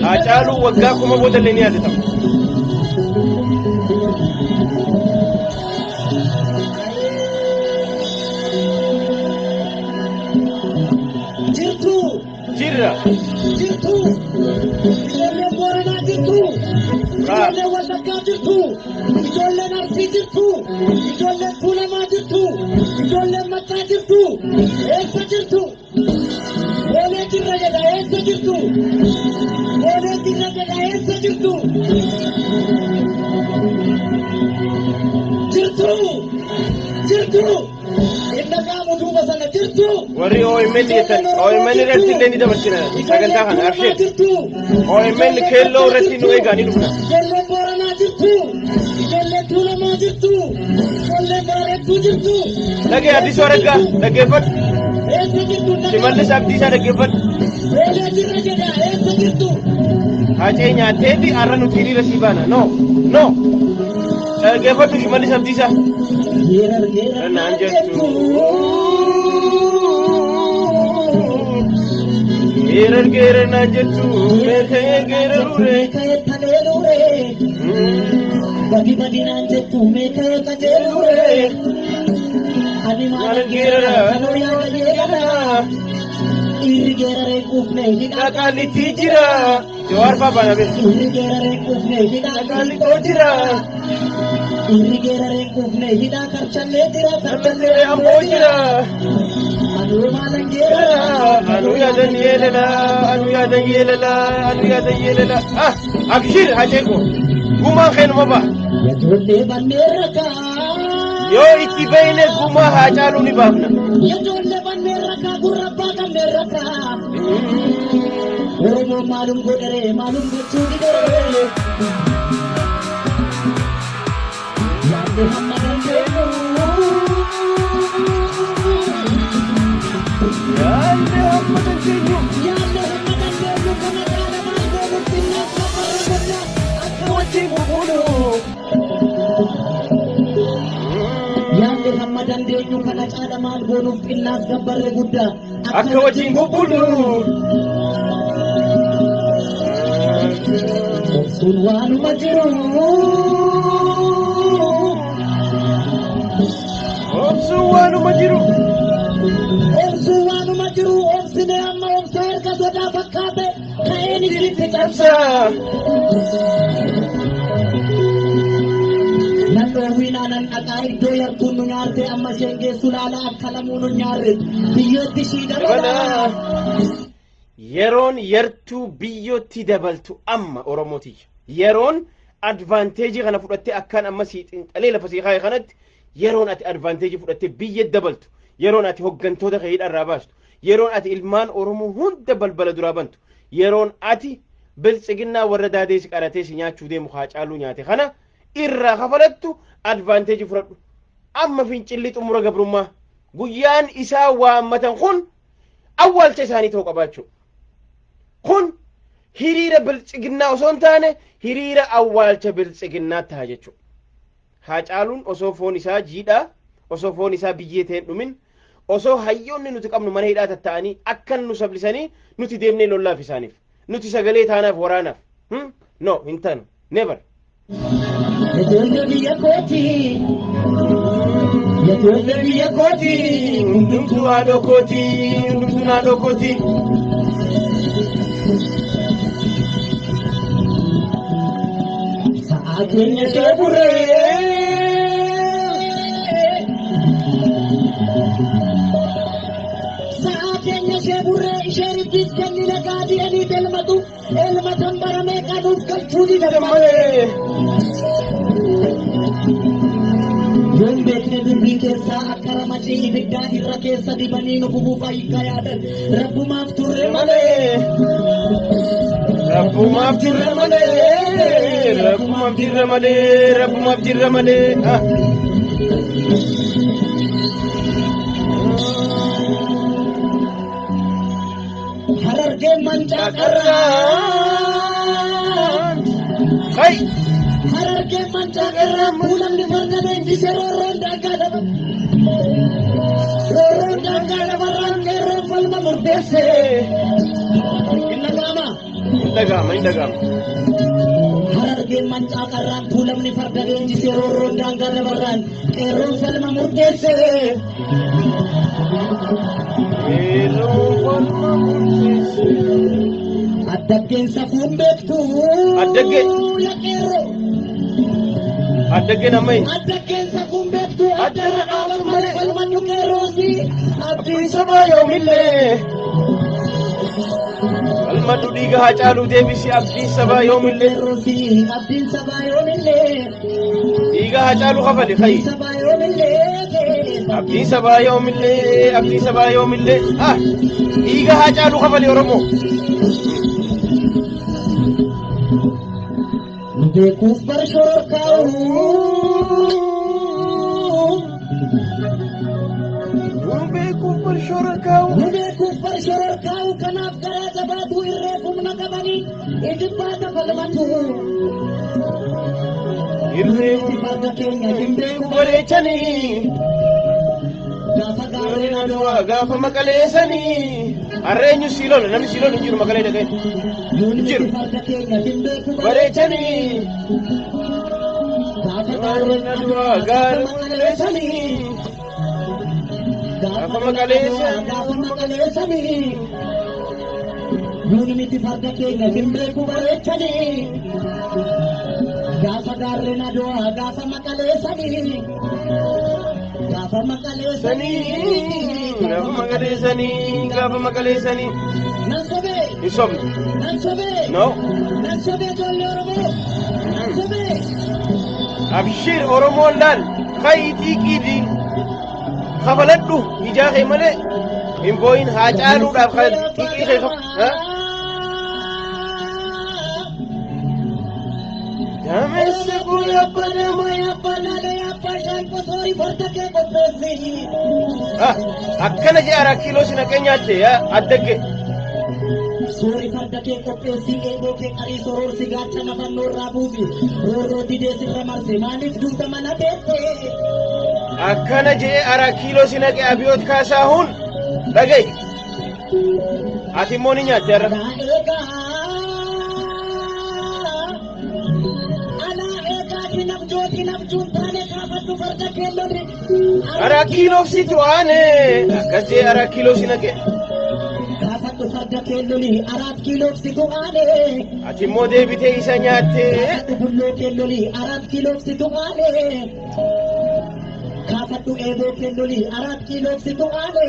Speaker 2: Hacaaluu waggaa 1000 booda illee ni yaadatama.
Speaker 3: Jirtu.
Speaker 2: Jirra.
Speaker 3: Jirtu. Ijoolleen Booranaa jirtu. Ijoolleen Wallaggaa jirtu. Ijoolleen Arsii jirtu. Ijoolleen Tuulamaa jirtu. Ijoolleen Maccaa jirtu. Eessa jirtu? Boolee jirra jedha, eessa jirtu? Boolee jirra jedha, eessa jirtu? Jirtu. Jirtu. Inni qaamu duuba sana jirtu.
Speaker 2: Warri OMN jettan, OMN irratti illee ni dabarsina sagantaa kana, abshir.
Speaker 3: Jirtu.
Speaker 2: OMN keelloo irratti nu eegaa, ni dhufna.
Speaker 3: Ijoolleen Booranaa jirtu. Ijoolleen Tuulamaa jirtu. Ijoolleen Baarentuu jirtu.
Speaker 2: Dhagee Addisuu Araggaa dhaggeeffadhu.
Speaker 3: Eessa jirtu?
Speaker 2: Shimallis Abdiisaa dhaggeeffadhu.
Speaker 3: Boolee jirra jedha, eessa jirtu?
Speaker 2: Hacee nyaatteeti har'a nuti hiriira sii baana. No, no. Dhaggeeffadhu, Shimallis Abdiisaa.
Speaker 3: Geerar geerar
Speaker 2: Naan jettu. Geerar geerar naan jettu. Meeka'ee geerarure.
Speaker 3: Meeka'ee taleelure. Badi badi naan jettu, meeka'ee qajeelure. Ani
Speaker 2: Maalan
Speaker 3: maalan
Speaker 2: geerara?
Speaker 3: geerara kanoo yaada geerara. Dhiirri geeraree quufne hidhaa.
Speaker 2: Dhaqaalitti jira. Jawaar fa'aa baana beeku.
Speaker 3: Dhiirri geeraree quufne hidhaa.
Speaker 2: Dhaqaalitoo jira.
Speaker 3: Dhiirri geeraree quufne hidhaa karchallee jira.
Speaker 2: Karchallee amboo jira.
Speaker 3: Anuu maalan geerara?
Speaker 2: Anu yaadan yeelala, anu yaadan yeelala, anu yaadan yeelala. Ah, abshir Haceeko. Gumaan keenuma ba'a.
Speaker 3: Ijoollee banneen rakaa.
Speaker 2: Yoo itti beeyne gumaa Haacaaluu ni baafna.
Speaker 3: Ijoollee banneen rakaa, gurra abbaa qabneen rakaa. Oromoon maalum godheree, maalum gochuu didheree? Yaadde hamma dandeenyu.
Speaker 2: Yaalle hamma dandeenyu.
Speaker 3: Yaadde hamma dandeenyu, kana caala maal goonu, xinnaas lafarra guddaa akka wajjin bubuulu. Yaadde hamma dandeenyu, kana caala maal goonuuf, xinnaas gabbarre guddaa
Speaker 2: akka wajjin bubbulu.
Speaker 3: Obsuun waanuma jiru.
Speaker 2: Obsuun waanuma jiru.
Speaker 3: Obsuun waanuma jiru, obsine amma obsa erga sodaa fakkaate ka'een itti cabsa.
Speaker 2: Cabsa.
Speaker 3: Nan dhoowwiinaa, nan dhaqaa iddoo yartuun nu nyaarte, amma isheen geessu laala, akka lamuu nu nyaarre biyyootti ishii dabalaa.
Speaker 2: Yeroon yartuu biyyootti dabaltu amma, Oromootiyya. Yeroon advantage kana fudhattee akkaan amma sii xinxalee lafa sii kaa'e kanatti, yeroon ati advantage fudhattee biyya dabaltu, yeroon ati hoggantoota kee hidharraa baastu, yeroon ati ilmaan Oromoo hunda balbala duraa bantu, yeroon ati biltsiginnaa warra daadee si qaratee si nyaachuu deemu Haacaaluu nyaate kana irraa kafalattu, advantage fudhadhu. Amma fincilli xumura gabrummaa guyyaan isaa waammatan kun awwaalcha isaanii ta'uu qabaachuu. Kun hiriira biltsiginnaa osoo hin taane hiriira awwaalcha biltsiginnaa ta'a jechuudha. Haacaaluun osoo foon isaa jiidhaa, osoo foon isaa biyyee ta'een dhumin, osoo hayyoonni nuti qabnu mana hidhaa tatta'anii akkan nu sablisanii nuti deemnee lollaaf isaaniif. Nuti sagalee taanaaf waraanaaf. No, hin taanu. Never.
Speaker 3: Ijoollee biyya kooti. Ijoollee biyya kooti.
Speaker 2: Hundumtuu haadhoo kooti. Hundumtuu naadhoo kooti.
Speaker 3: Sa'aa keenya ishee burree. Sa'aa keenya ishee burree, ishee ribbiif kennine gaadi'anii elmatu elmatan baramee qabuuf galchuu didan malee. Yoon beekne birrii keessaa akka ramacii. Zayitii ibiddaa irra keessa dibanii nu gubuuf ayikaa yaadan. Rabbumaaf turre malee.
Speaker 2: Rabbumaaf jirra malee, Rabbumaaf jirra malee, Rabbumaaf jirra malee. Ah.
Speaker 3: Harargeen mancaa qarraan.
Speaker 2: Hay!
Speaker 3: Harargeen mancaa qarraan fuulamni farda leenjisee roorroon daangaa daba. Roorroon daangaa dabarraan qeerroon falma murteesse. Hin dhaga'amaa?
Speaker 2: Hin dhaga'ama, hin dhaga'ama.
Speaker 3: Harargeen mancaa qarraan tuulamni farda leenjisee roorroon daangaa dabarraan qeerroon falma murteesse.
Speaker 2: Qeerroon falma murteesse.
Speaker 3: Addaggeen safuun beektu.
Speaker 2: Addaggee.
Speaker 3: Yaa qeerroo.
Speaker 2: Addaggeen amma hin.
Speaker 3: Addaggeen safuun beektu. Addarra dhaaban malee falmannu qeerroosi.
Speaker 2: Abdiin sabaa yoomillee. Falmadhu dhiiga haa caaluu deebisi abdiin sabaa yoomillee.
Speaker 3: Qeerroosi. Abdiin sabaa yoomillee.
Speaker 2: Dhiiga haa caaluu kafali hayi.
Speaker 3: Sabaa yoomillee.
Speaker 2: Abdiin sabaa yoomillee, abdiin sabaa yoomillee. Ah! Dhiiga haa caaluu kafali Oromoo.
Speaker 3: Nu beekuuf bar shororkaa'u.
Speaker 2: Nu beekuuf bar shororkaa'u.
Speaker 3: Nu beekuuf bar shororkaa'u kanaaf garaa jabaatu irree humna qabanii ijibbaata falmatu.
Speaker 2: Irree
Speaker 3: Farda keenya hin beeku
Speaker 2: bareechanii.
Speaker 3: Gaafa gaarreen
Speaker 2: Adawaa gaafa maqaleessanii. Harreenyu sii lola namni sii lolu hin jiru maqalee dhaqee.
Speaker 3: Yoon
Speaker 2: Jiru.
Speaker 3: farda keenya hin beeku
Speaker 2: Bareechanii.
Speaker 3: Gaafa gaarreen
Speaker 2: Adawaa gaafa maqaleessanii.
Speaker 3: Gaafa maqaleessa gaafa maqaleessanii. Yoon miti farda keenya hin beeku bareechanii. Gaafa gaarreen Adawaa gaafa maqaleessanii. Gaafa maqaleessanii.
Speaker 2: Gaafa maqaleessanii gaafa maqaleessanii.
Speaker 3: Nan sobee.
Speaker 2: Hin sobne.
Speaker 3: Nan sobee.
Speaker 2: No.
Speaker 3: Nan sobee ijoollee Oromoo. Nan sobee.
Speaker 2: Abshir Oromoon laal kayitii qiidiin kafaladhu ijaa kee malee hin boo'in haa caaluudhaaf xiiqii kee ha? Dameessa kun
Speaker 3: Abbaa namaa abbaa laalee abbaa shaanqoo soorii farda kee qopheessi.
Speaker 2: Ah, akkana jee araa kiiloo si naqee nyaatte yaa addagge.
Speaker 3: Soori farda kee qopheessi eegoo kee qarii soroorsi gaachana fannoo irraa buusi. Roorroo didee sirra marse maaliif duuta mana teesse?
Speaker 2: Akkana jee araa kiiloo si naqee abiyoot kaasahuun dhaga'i. Ati immoo ni nyaatte har'a.
Speaker 3: Alaa eegaa. Alaa eegaa dinabjooti nabjuun taane kaafadhu farda kee loli.
Speaker 2: Araa kiiloof si tu'aane akkas jee araa kiiloo si naqee.
Speaker 3: Kaafadhu farda kee loli araat kiiloof si tu'aane.
Speaker 2: Ati immoo deebitee isa nyaatte.
Speaker 3: Kaafadhu bulloo kee loli araat kiiloof si tu'aane. Kaafadhu eeboo kee loli araat kiiloof si tu'aane.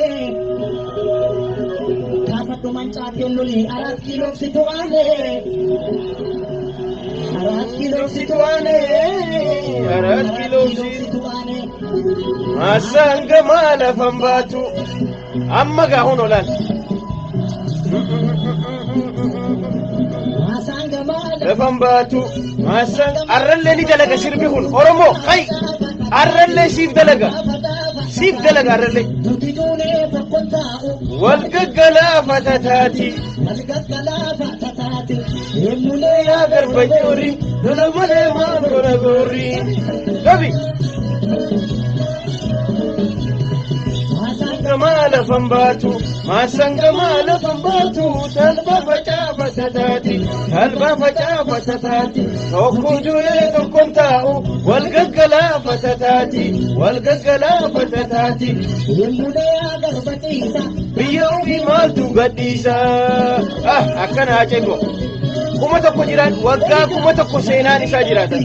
Speaker 3: Kaafadhu mancaa kee loli araat kiiloof si tu'aane. Araat kiiloof si tu'aane.
Speaker 2: Araat kiiloof si
Speaker 3: tu'aane.
Speaker 2: Maasaan gamaa lafan baatu amma gaa hun olaan.
Speaker 3: Maasaan gamaa
Speaker 2: Lafan baatu maasaan arrallee ni dalaga sirbi kun Oromoo hay arrallee siif dalaga siif dalaga arrallee.
Speaker 3: Duti duunee tokkon taa'u.
Speaker 2: Wal gaggalaafata taati.
Speaker 3: Wal gaggalaafata taati. Yemmulee
Speaker 2: Yaa garba joori lola malee maal godha goorri. Gabi.
Speaker 3: Maasaan
Speaker 2: Gamaa lafan baatu maasaan gamaa lafan baatu talba facaafata taati talba facaafata taati tokko du'ee tokkon taa'u wal gaggalaafata taati wal gaggalaafata taati
Speaker 3: Yemmulee yaa garba ciisa.
Speaker 2: Biyya ofii maaltu gadhiisa. Ah, akkana haa ceego 1000 jiraan waggaa 1000 seenaan isaa jiraatan.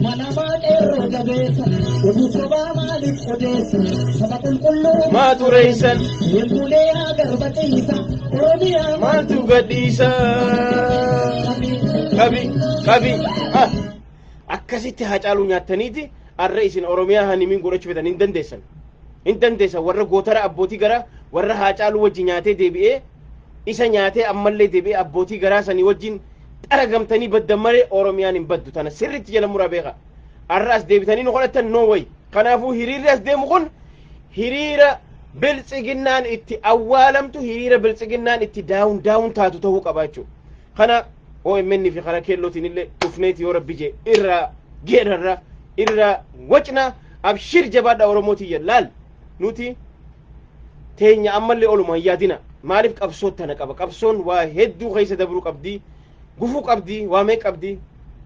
Speaker 3: Mana qeerroo jabeessa. Oduu sobaa maaliif odeessa? Saba qulqulluu.
Speaker 2: Maa tureessan.
Speaker 3: Yemmulee yaa garba ciisa. Oromiyaa
Speaker 2: maaltu gadhiisa. Qabi qabi ah akkasitti haa caaluu nyaattaniiti arra isin Oromiyaa hanimiin godhachuu fetan hin dandeessan. Hin dandeessan. Warra gootara abbootii garaa, warra Haacaaluu wajji nyaatee deebi'ee isa nyaatee ammallee deebi'ee abbootii garaa sanii wajjin xaragamtanii baddan malee Oromiyaan hin baddu. Tana sirriitti jala muraa beeka. Arra as deebitanii nu godhattan, no way. Kanaafuu hiriirri as deemu kun hiriira Biltsiginnaan itti awwaalamtu, hiriira Biltsiginnaan itti down down taatu ta'uu qaba jechuudha. Kana OMN fi karaa keellootiin illee dhufneeti yoo Rabbi jee irraa geerarra, irraa wacna. Abshir, jabaadha Oromootii. Laal, nuti teenya ammallee oluma hin yaadina. Maaliif? Qabsoo tana qaba. Qabsoon waa hedduu keessa dabruu qabdi, gufuu qabdi, waa meeqa qabdi,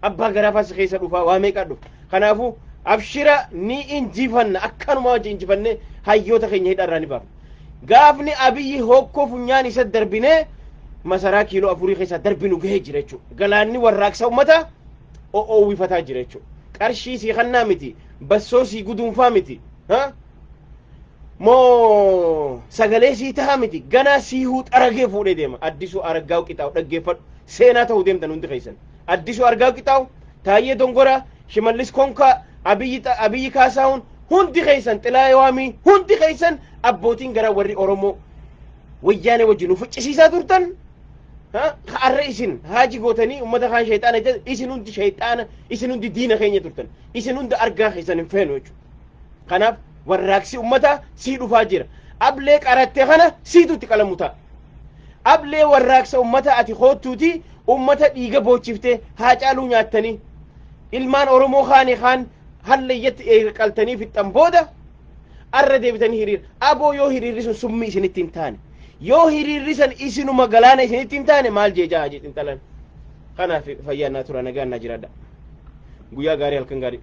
Speaker 2: abbaa garaafaas keessa dhufa, waa meeqa dhufa. Kanaafuu abshira, ni injifanna. Akkanuma wajji injifanne hayyoota keenya hidharraa ni baafna. Gaafni Abiyyi hokkoo funyaan isa darbinee masaraa kiiloo 4 keessa darbinu gahee jira jechuudha. Galaanni warraaqsa ummata o'oowwifataa jira jechuudha. Qarshii sii kannaa miti, bassoo sii guduunfaa miti, moo sagalee sii tahaa miti, ganaa siihuu xaragee fuudhee deema. Addisuu Araggaa Qixaawu, dhaggeeffadhu, seenaa ta'uu deemtan hundi keessan. Addisuu Argaa Qixaawu, Taayyee Dongoraa, Shimallis Konkaa, Abiyyi Kaasaahun, hundi keessan, Xilaayee Waamii, hundi keessan abbootiin garaa warri Oromoo Wayyaanee wajjin nu ficcisiisaa turtan, har'a isin haaji gootanii ummata kaan sheexaana jedhan. Isin hundi sheexaana, isin hundi diina keenya turtan, isin hundi argaa keessan hin feenu jechuudha. Kanaaf warraaqsi ummata sii dhufaa jira. Ablee qaratte kana siitu itti qalamu ta'a. Ablee warraaqsa ummata ati koottuuti ummata dhiiga boochiftee, Haacaaluu nyaattanii, ilmaan Oromoo kaanii kaan hallayyatti qaltanii fixxan booda arra deebitanii hiriira aboo. Yoo hiriirri sun summii isinitti hin taane, yoo hiriirri san isinuma galaana isinitti hin taane, maal jeejaa hajii xinxalan? Kanaaf fayyaa naa tura, nagaan naa jiraadha. Guyyaa gaarii, halkan gaarii.